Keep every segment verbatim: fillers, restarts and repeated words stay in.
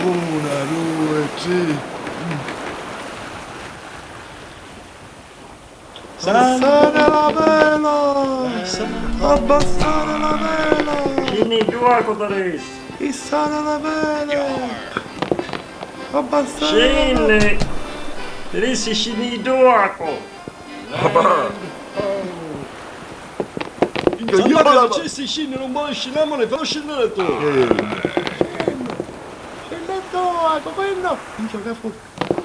Una, due, tri. Abbassari la vela! Abbassari la vela! Scinni ddu acu, Teresi! Issari la vela! Abbassari la vela! Scinni! Teresi, scinni ddu acu! Papà! Minchia, io la facessi scinni, non vuoi scinni, ma ne fa scinni tu! Scinni tu, acu, quello! Minchia, che fu...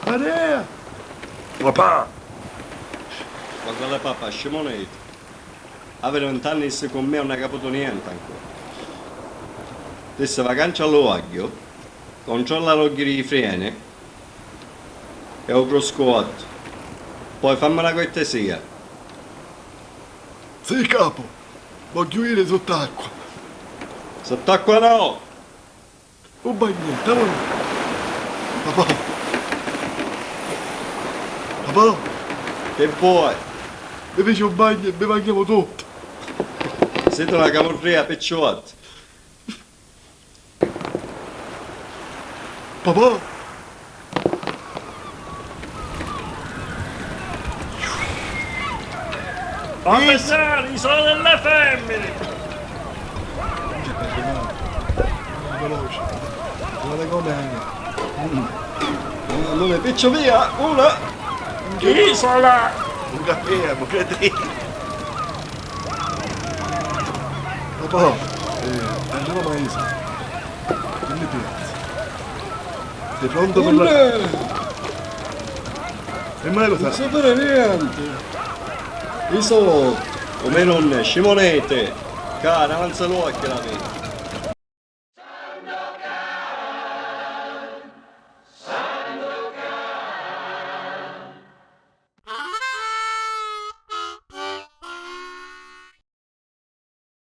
Marea! Papà! Ma quale papà, scimuneddu? Avi vint'anni e si cu mia non hai caputu nienti ancora. Dissi va cancia l'uogghiu, controlla l'ogghiu di i freni e u cruscuottu. Poi fammi una cortesia. Sì, capu, vogghiu iri sott'acqua. Sott'acqua no! Un bagnettu, allora. Papà. Papà. Che vuoi? Mi fici un bagnu e mi bagnamu tutti. Siti una camurria, picciotti. Papà. Attenzione, isola delle femmine! Non c'è perché no. Veloce. Guarda come. Mm. Allora, piccio via, una. Isola! Un caffè, un caffè. Papà, eh, andiamo a Maisa. Che mi piace. Sei pronto per la... E mai lo sa. Non sapere niente. Io so... O me nonne, scimonete. Cara, avanza l'occhio la vita.